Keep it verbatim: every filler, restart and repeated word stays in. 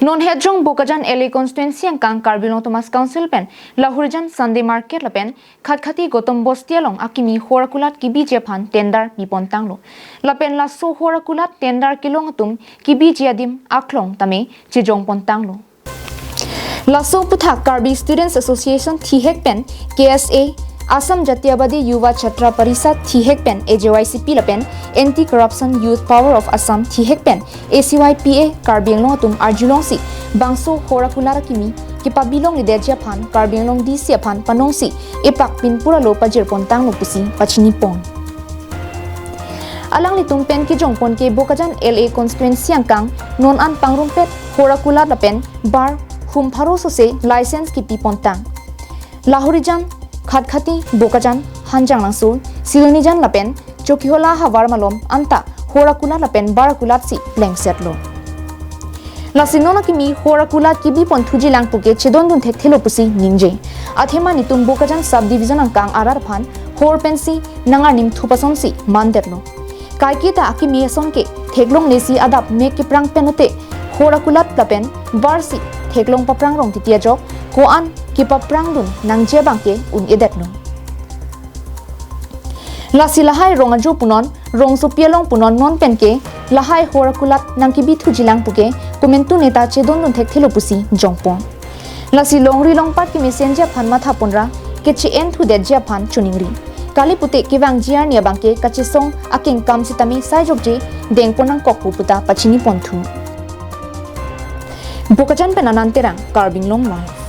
Non Hejong Bokajan L A constituency angkang Karbi Anglong Autonomous Council pen Lahorijan Sunday Market lapen Khatkhati Gautam Bosti along akimi hor akulat kibiji aphan tender pipontanglo. Lapen laso hor akulat tender kelong atum kibiji adim aklong tame chejongpontanglo. Laso aputhak Karbi Students Association thihek pen K S A, Assam Jatiyabadi Yuva Chhatra Parishad thihek pen A J Y C P lapen Anti Corruption Youth Power of Assam thihek pen A C Y P A Karbi Anglong atum arjulongsi bangso hor akulat akimi kepabilongledetji aphan Karbi Anglong D C aphan panongsi epak pinpur alo pajirpontanglo pusi pachinipon. Alanglitum pen kejongpon ke Bokajan L A constituency angkang non an pangrumpet hor akulat lapen bar hum pharo sose license kepipontang. Lahorijan, Khatkhati, Bokajan, Hanjanglangso, Silonijan lapen Chokihola havar malom anta hor akulat lapen bar akulatsi plengsetlo. Lasi non akimi hor akulat kibiponthuji lang puke chedondun thekthelo pusi ningje. Athema netum Bokajan subdivision angkang arat aphan hor pensi nangarnim thupasonsi mandetlo. Kaiketa akimi ason ke theklonglesi adap mek keprang pen ote hor akulat lapen barsi theklong paprangrong titi ajok ko-an kepaprangdun nangji abangke un-edetlo. Lasi lahai rong ajo punon, rongsopi along punon non penke lahai hor akulat nangkibithuji lang puke komantu neta chedondun thekthelo pusi jongpon. Lasi longri longpat kemesenji aphan mathaponra, keche-enthudetji aphan choningri. Kali pute kevangji arni abangke kachesong akengkam sitame saijokje dengpon nangkokpo puta pachiniponthu. Bokajan pen Anand Terang, Karbi Anglong Live.